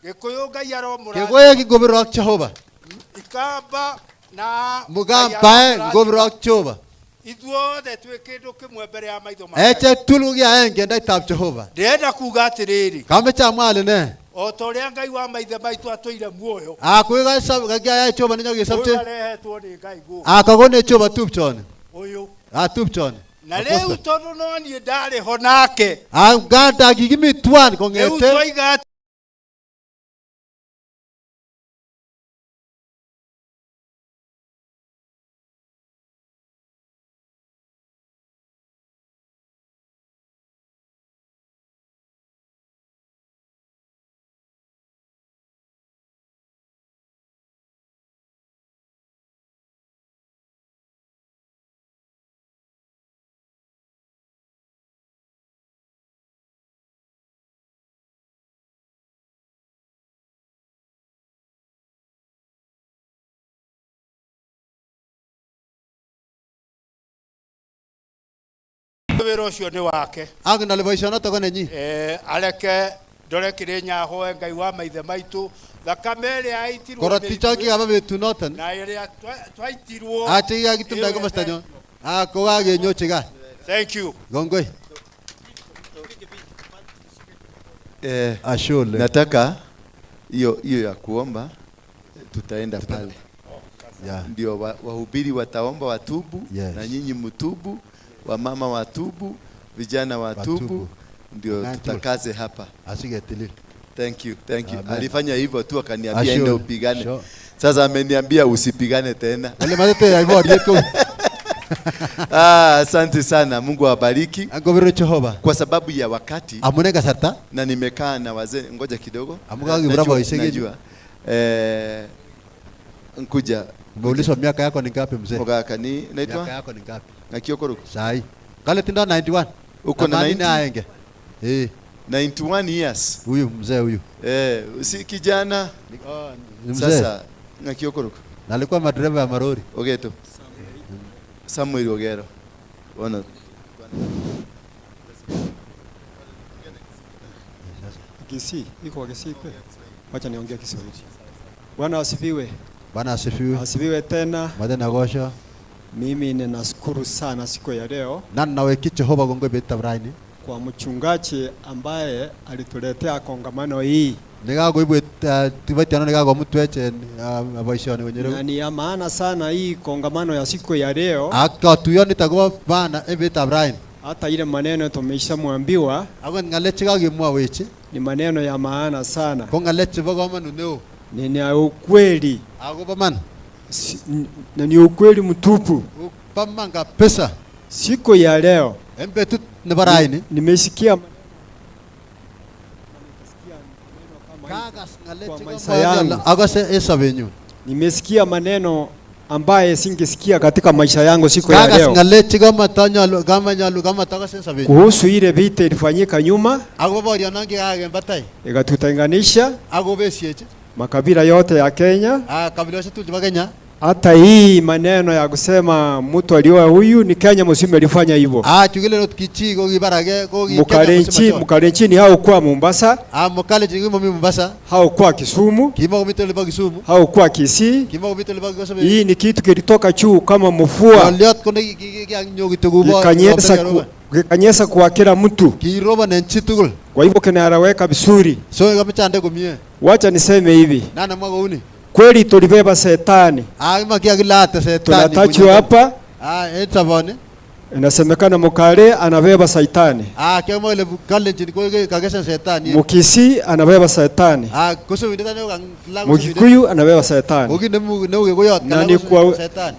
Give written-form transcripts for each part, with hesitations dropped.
Gikuyu Ngai aromũrathima. Kikuyu kingobirwak Jehova. Ikamba na Mugambae ngobirwak Jehova. Ithuothe twĩ kĩndũ kĩmwe mbere ya maitho ma Ngai. Echek tugul ko ki aenge en taitab Jehova. Ndĩrenda kuga atĩrĩrĩ, Kameche amwa ale ne? o ta ũrĩa Ngai wa maithe maitũ atũire muoyo, Ako kakiayai Jehova nenyo ũyũ kesopche. arehetwo nĩ Ngai gũkũ Kakonech Jehova tupchoni. ũyũ. Tupchoni. Na rĩu tondũ no niĩ ndarĩ ho nake, Nganda kikimi tuan rĩu kong'ete twoiga wĩra ũcio nĩ wake. Angen ale boisionoto ko nenyi. Areke ndore kĩrĩ hoe Ngai wa maithe maitũ, thakame ĩrĩa yaitirwo nĩ Korotik cho ithuĩ, kikaba betunoton na ĩrĩa twaitirwo chekikakitumda ĩyo komostanyon kokakenyochi kat. Thank you. Kongoi. Ashole. Nataka hiyo hiyo ya kuomba tutaenda pale. Yeah. Ndio wahubiri wataomba watubu, Yes. na nyinyi mtubu, wamama watubu, vijana watubu, Watubu. ndio Nani tutakaze hapa. Asiketilil. Thank you, thank you. Amen. Alifanya hivyo tu akaniambia Ashole. ende upigane. Sure. Sasa ameniambia usipigane tena. Ale matete boriet kou. Asante sana. Mungu awabariki. Angobiro Jehova. Kwa sababu ya wakati Amune kasarta na nimekaa na wazee, ngoja kidogo. Amu kakibura boisiek en yu. Najua. Nkuja. Umeulizwa miaka yako ni ngapi mzee? Mugaka ni naitwa? Miaka yako ni ngapi? Na Kiokoro. Sahi. Kale tindo 91. Uko na Themanini 90? aenge. 91 years. Huyu mzee huyu. Si kijana. Ni mzee. Sasa na Kiokoro. Na alikuwa madereva ya marori. Ogeto. Samuel Ogero. Ona. Kisii, iko Kisii kwe. Wacha niongee Kiswahili. Bwana asifiwe. Bwana asifiwe. Asifiwe tena. Mate kosho. Mimi ninashukuru sana siku ya leo Nan nawekyi Jehova kongoi betutab raini. kwa mchungaji ambaye alituletea kongamano hii. Nekakoibwech kiboitiondo nekakomutwech en boisioni Na konyo ni ya maana sana hii kongamano ya siku ya leo. ak katuyonito kobo maana en betutab raini. Hata ile maneno tumeshamwambiwa Akot ng'alek chekakemwowech ni maneno ya maana sana. ko ng'alek chebo komonut neo Ni ya ukweli. akobo man. Na ni ukweli mtupu. Bo man kabisa. Siku ya leo En betut nebo raini nimesikia kakas ng'alek kwa maisha yangu. akose en sobenyun. Nimesikia maneno ambaye singesikia katika maisha yangu siku ya Kakas leo ng'alek chekamatanyolu kamanyolu kamatokose en sobenyun. kuhusu ile vita ilifanyika nyuma Akobo borionon kikaak en batai ikatutenganisha akobesiech makabila yote ya Kenya. kabilosiek tugul chebo Kenya. Hata hii maneno ya kusema mtu alioa huyu ni Kenya mzima ilifanya hivyo. Chu kile ot ki chi kokibarage ko ki Mkalenjin, Mkalenjin haukuwa Mombasa, Mkalenjin kimomi Mombasa, haukuwa Kisumu, kimokomiten olibo Kisumu, haukuwa Kisii. kimokomiten olibo Kikosobe. Hii ni kitu kilitoka juu kama mvua, Ng'oliot ko nekikanyo kityo kou ikanyesha kwa kila mtu. Kirobon en chitugul. Kwa hivyo kinaeleweka vizuri. So kameche ande komie. Wacha niseme hivi. Nani amwa kouni? Kweli tulibeba shetani. Ima kiakilate shetani. Tunatajwa hapa. En soboni. Inasemekana Mukale anabeba shetani. Kiamwa kele Kalenjin ko kakesen shetani. Mukisii anabeba shetani. Kosobindet ane ko Mukikuyu anabeba shetani. Ko kit neu Kikuyot Na ni kwa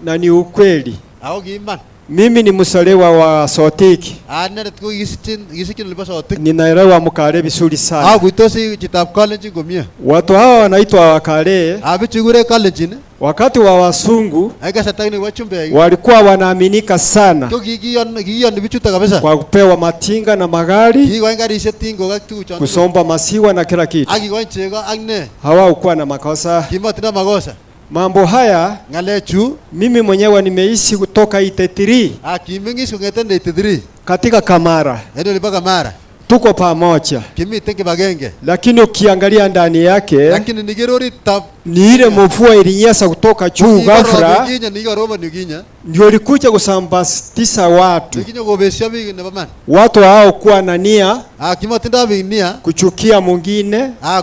na ni ukweli. Ako kiiman. Mimi ni msaliwa wa Sotiki. Inendet ko kisikyin olibo Sotik. Ninaelewa Mukale vizuri sana. Akuitosi chitab Kalenjin komie. Watu hawa wanaitwa Wakale. Bichu kikuren Kalenjin. Wakati wa wasungu En kasarta nebo chumbek walikuwa wanaaminika sana ko kikiyoni bichuto kabisa. kwa kupewa matinga na magari, Kikoin karisiek tingok ak tuguchon tugul. kusomba masiwa na kila kitu. Ak kikoin chego ak ne. Hawakuwa na makosa. Kimotindo makosa. Mambo haya ng'alechu mimi mwenyewe nimeishi kutoka 83 kimeng'is kong'eten 83 katika Kamara. En olibo Kamara. Tuko pamoja. Kimiten kibagenge. Lakini ukiangalia ndani yake Lakini niker oritab ni ile mvua ilinyesha kutoka juu ghafla yukinye nikikorobon yukinye ndio ilikuja kusambatisha watu. nekinyokobesyo biik nebo man. Watu hao kuwa na nia Ah, kimotindoi biik nia kuchukia mwingine, ah,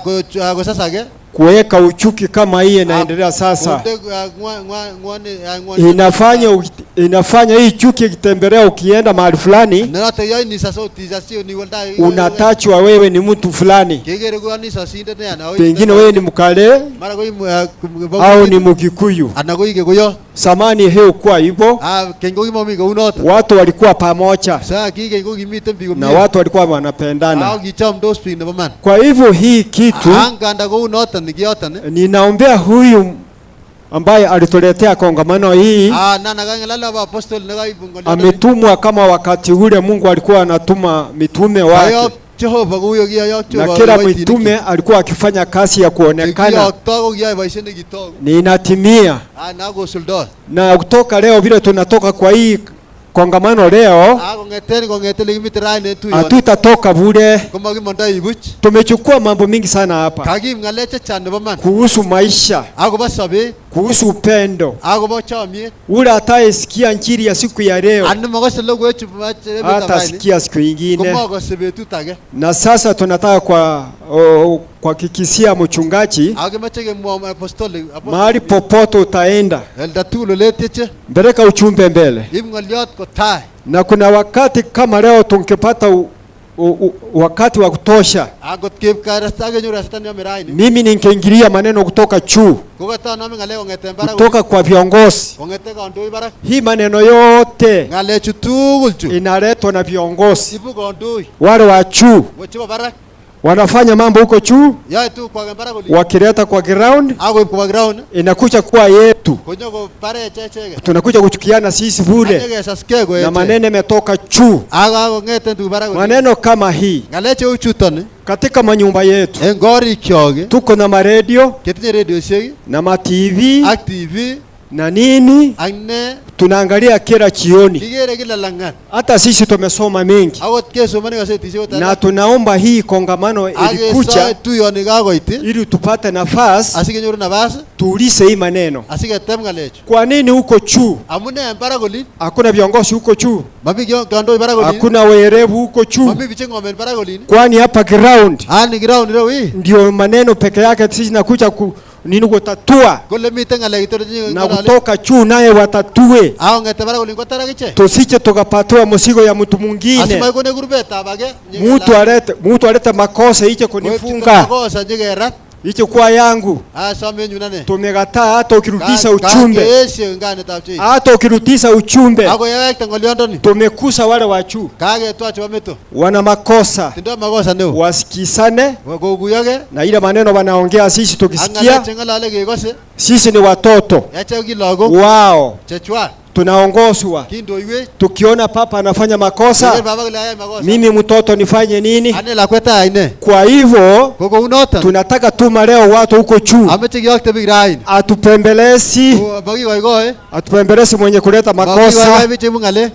kosasake kuweka uchuki kama hii inaendelea sasa. konde ng'wani Inafanya hii chuki ikitembelea, ukienda mahali fulani noto yoin isas otisas niwolda unatachwa wewe ni mtu fulani, kekere ko isosindet neya na pengine wewe ni Mkale mara ko au ni Mkikuyu. anan ko Kikuyu. Zamani heukuwa hivyo, Ah, keny ko kimomi kounoto. watu walikuwa pamoja Sa ki keny ko kimiten biik na komie watu walikuwa wanapendana. ak kichomdos biik nebo man. Kwa hivyo hii kitu Anganda kounoton nikioton ninaombea huyu ambaye alituletea kongamano hii, ah, nana kang'alale abo apostol nekaibu ng'olyondoni ametumwa kama wakati ule Mungu alikuwa anatuma mitume wake, kayok Jehova kouyo kiyayok na Jehova kila mitume alikuwa akifanya kazi ya kuonekana kiyokto ko kiyoe boisiet nekitoku ni inatimia. ah, nakosuldoi Na kutoka leo vile tunatoka kwa hii kongamano leo, ah, kong'eten kong'eten lekimiten raini en tuyoni hatutatoka bure. komokimondoi buch. Tumechukua mambo mingi sana hapa Kakiib ng'alek chechang nebo man kuhusu maisha, akobo sobet kuhusu upendo. akobo chomiet. Ule atayesikia injili ya siku ya leo Ani makose logoiwechu hatasikia siku ingine. komokose betut age. Na sasa tunataka kwa kuhakikishia mchungaji, Ako kimoche kemwoi apostoli mahali popote utaenda, olda tugul oletyeche peleka ujumbe mbele. ib ng'oliot kotai. Na kuna wakati kama leo tungepata wakati wa kutosha, Angot keib kasarta akenyoru kasarta neyome raini mimi ningeingilia maneno kutoka juu, kokatanome ng'alek kong'eten barak kutoka kwa viongozi. kong'eten kandoik barak. Hii maneno yote Ng'alechu tugul chu inaletwa na viongozi ibu kandoik wale wa juu, chebo barak wanafanya mambo huko juu, yoe tugukwak en barak oli wakileta kwa ground akoib koba ground inakuja kuwa yetu, konyokobarech echeket tunakuja kuchukiana sisi bure, anyekesaskei na koechek maneno imetoka juu. ako akong'eten tuguk barak oli Maneno kama hii ng'alek cheu chuton katika manyumba yetu, en korikyok tuko na maredio ketinye redioisiek na ma TV ak TV na nini, ak ne tunaangalia kila jioni. kikere kila lang'at. Hata sisi tumesoma mengi Akot kesomoni kasetisiek ot na alak tunaomba hii kongamano akesoe ilikuja tuyoni kakoit ili tupate nafasi asikenyoru nafas tuulize hii maneno. asiketeb ng'alechu. Kwa nini huko juu Amune en barak olin hakuna viongozi huko juu, mami kandoik barak olin hakuna werevu huko juu? mami biik cheng'omen barak olin Kwani hapa ground ani ground ireu ii ndio maneno peke yake sisi nakuja nini kutatua, kole miten ng'alek kityo na kutoka juu naye watatue, akong'ete barak olin kotar akichek tusije tukapatiwa mzigo ya mtu mwingine. asimaikone kurbetab age Mtu alete makosa ije kunifunga makosa nyekerat ije kuwa yangu. somenyun ane. Tumekataa hata ukirudisha uchumbe, Kakeeshe nganetab Jeiso hata ukirudisha uchumbe, ako yewekte ng'olyondoni tumekusa wale wa juu kaketwa chebo meto wana makosa, tindo makosa neo wasikisane kokuyoke na ile maneno wanaongea, sisi ak ng'alek tukisikia, cheng'olole kekose sisi ni watoto echek ki lagok wao, chechwak tunaongozwa. kindoiwech. Tukiona papa anafanya Keker makosa, baba kole ayai makosa mimi mtoto nifanye nini? ane lakwet ayai ne Kwa hivyo ko kounoton tunataka tuma leo watu huko juu, ameche kiyokte biik raini atupembelezi, makikoikoi atupembelezi mwenye kuleta makosa. makikoikoi biik cheibu ng'alek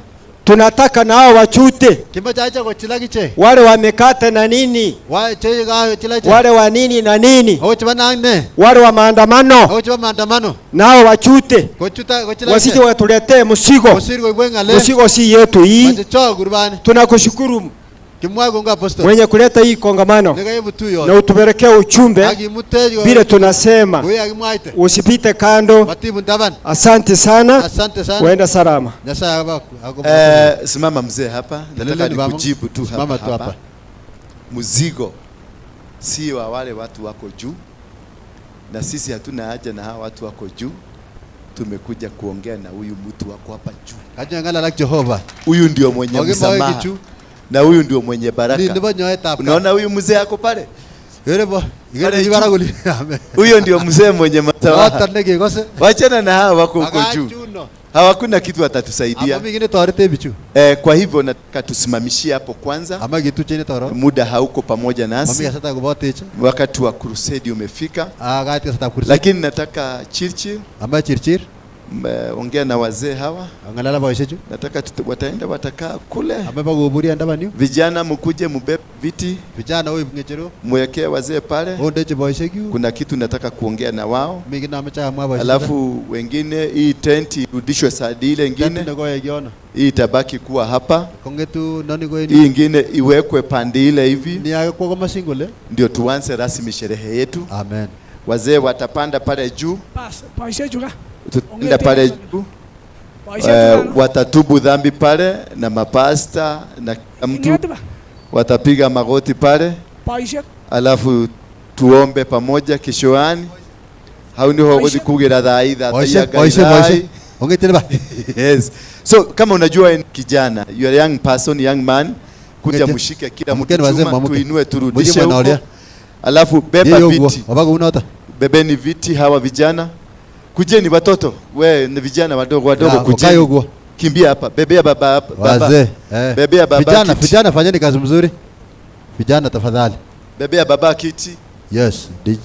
Tunataka nao wachute kimoche achek kochil akichek wale wamekata na nini, chekachil achek wale wa nini na nini, ako chebo nang ne wale wa maandamano ako chebo maandamano nao wachute, kochuta kochil wasije akichek watuletee mzigo. kosir koibwech ng'alek Mzigo si yetu hii. machechok kurbani Tunakushukuru kimwae kongoi apostol mwenye kuleta hii kongamano nekaibu na tuyot utupelekee ujumbe akimutech vile tunasema, kou yakimwaite usipite kando. matibun taban. Asante sana, Asante sana. waenda salama. Nyasaye Simama mzee hapa, nataka Teleleni baba. nikujibu tu hapa, Simama tu hapa. hapa. Mzigo si wa wale watu wako juu, na sisi hatuna haja na hawa watu wako juu. Tumekuja kuongea na huyu mtu wako hapa juu. Kachang'alal ak Jehova. Huyu ndio mwenye Makimwoe msamaha kichu. na huyu ndio mwenye Ni baraka. nebo nyoetab kat. Unaona huyu mzee ako pale, Kere bo, ikere Pale mi juu. barak oli. huyo ndio mzee mwenye msamaha. Noton nekekose. Wachana na hawa wako huko Bakach juu, chuno. hawakuna kitu watatusaidia. Amami kiy netoretech bichu. Kwa hivyo nataka tusimamishie hapo kwanza, Ama kituchen niton muda hauko pamoja Mami nasi, kasarta kobotech. wakati wa crusade umefika, Kait kasartab kurset. lakini nataka Chirchir Ama Chirchir. Ongea na wazee hawa. Ongalal ak boishechu. Nataka wataenda watakaa kule. Ame bakoburio en taban yu. Vijana mkuje mubebe viti, Vijana oib ng'echerok. mwekee wazee pale. Ondechi boishek yu. Kuna kitu nataka kuongea na wao. Mi kiy nameche amwa boishek. Alafu wengine, hii tenti irudishwe side ile ingine, nekoek yono. Hii itabaki kuwa hapa, Kong'etu noni ko en hii ingine iwekwe pande ile hivi, Ni ake kwo komosin kole. Ndio tuanze rasmi sherehe yetu. Amen. Wazee watapanda pale juu, Bas, boishechu ka. tutaenda pale juu. Boishechu ka. Watatubu dhambi pale na mapasta na kila mtu Ing'et ba. watapiga magoti pale, Boishek. Alafu tuombe pamoja kishoani. Hau niho guthi kugira thaa ithathaia. Boishek, boishek, boishek. Ong'eten ba. Yes. So kama unajua wewe ni kijana, you are a young person, young man, kuja Ngete. mshike kila mtu Amkeni wazee, chuma, mwamuke. tuinue turudishe Mujimwe huko. naolia. Alafu beba Yeyogwo. viti. Oba kounoto. Bebeni viti hawa vijana. Kujeni watoto, we ni vijana wadogo wadogo, Ya, kujeni. okayogwo. Kimbia hapa, bebea baba hapa, baba. Wazee. Eh. Bebea baba Vijana, kiti. vijana fanyeni kazi mzuri. Vijana tafadhali. Bebea baba kiti. Yes. DJ.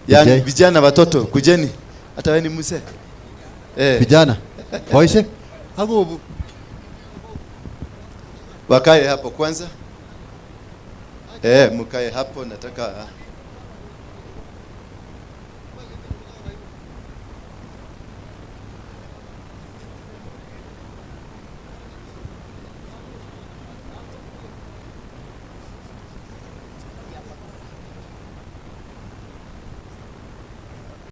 Young, DJ. vijana watoto, kujeni. Hata wewe ni mzee. Eh, Vijana. Boishek. Ako wakae hapo kwanza. Eh, mkae hapo nataka.